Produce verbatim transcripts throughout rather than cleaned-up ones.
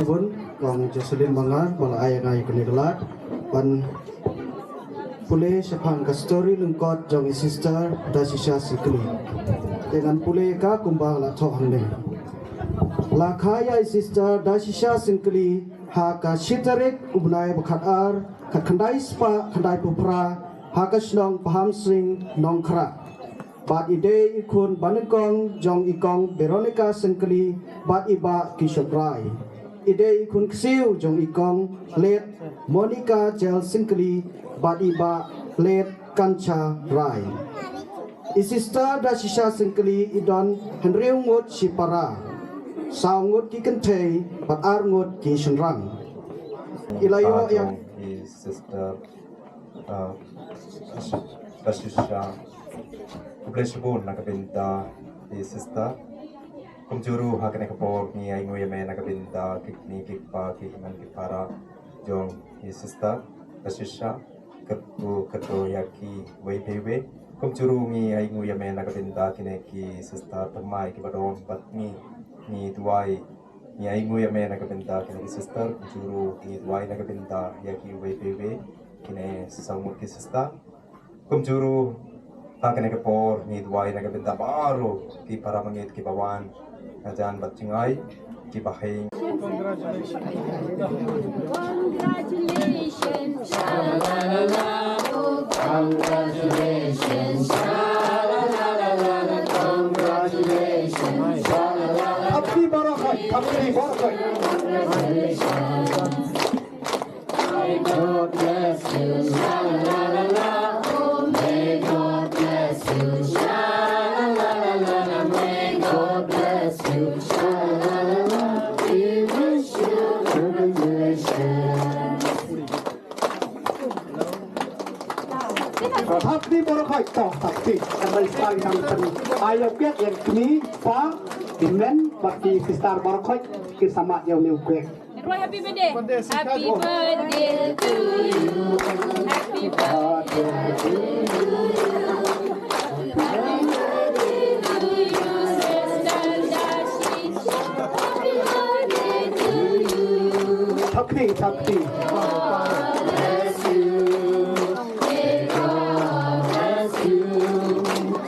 Bun, Kong Jocelyn Mangar, ba la ai ïa nga ïa kane ka lad ban pule shaphang ka story lyngkot jong i Sister Dashisha Syngkli. Te ngan pule ïa ka kumba la thoh hangne. La kha ïa i Sister Dashisha Syngkli ha ka shi tarik u bnai ba khatar, khatkhyndai spah khyndaiphew phra, ha ka shnong Pahamsing, Nongkhrah. Bad i dei i khun banyngkong jong i Kong Veronica Syngkli bad i Bah Kishore Rai. I dei i khun ksiew jong i Kong Late Monica Jel Syngkli bad i Bah Late Kancha Rai. I Sister Dashisha Syngkli i don hynriew ngut shipara, saw ngut ki kynthei bad ar ngut ki shynrang. I la ïoh ïa i Sister Ah, Dashisha. Khublei shibun na ka bynta i Sister. Kumjuh ruh ha kane ka por ngi ai nguh ïa me na ka bynta ki kmie ki kpa ki hynmen ki para jong i Sister Dashisha. Kyrkhu kyrdoh ïa kiwei pa iwei. Kumjuh ruh ngi ai nguh ïa me na ka bynta kine ki sister thymmai kiba don bad ngi. Ngi duwai Ngi ai nguh ïa me na ka bynta kine ki sister, kumjuh ruh ngi duwai na ka bynta ïa kiwei pa iwei, kine saw ngut ki sister. Kumjuh ruh ha kane ka por ngi duwai na ka bynta baroh ki para bangeit kiba wan hajan bad jngai, kiba hei. Congratulations. Congratulations. Congratulations. Happy birthday, happy birthday. May God bless you. May God bless you. May God bless you. We wish you congratulations. Thap kti baroh khoit to, thap kti. Kan bai stai kan kan. Ayo kek ïa kmie pa, hynmen bad ki sister baroh khoit ki samad ïa une u kek. Happy birthday. Happy birthday to you. Happy birthday to you. Happy birthday to you, sister Dashi. Happy birthday to you. Thap kti, thap kti. God bless you. May God bless you.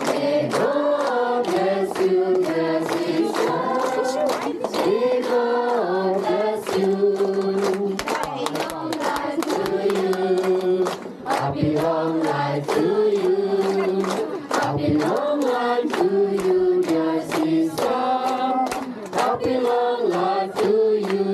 May God bless you, dear sister. May God bless you. Happy long life to you. Happy long life to you. Happy long life to you, dear sister. Happy long life to you.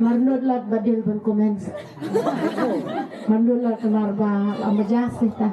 Mar nud lat ba dil ban comments. Mar nud lat mar ba la majas ita.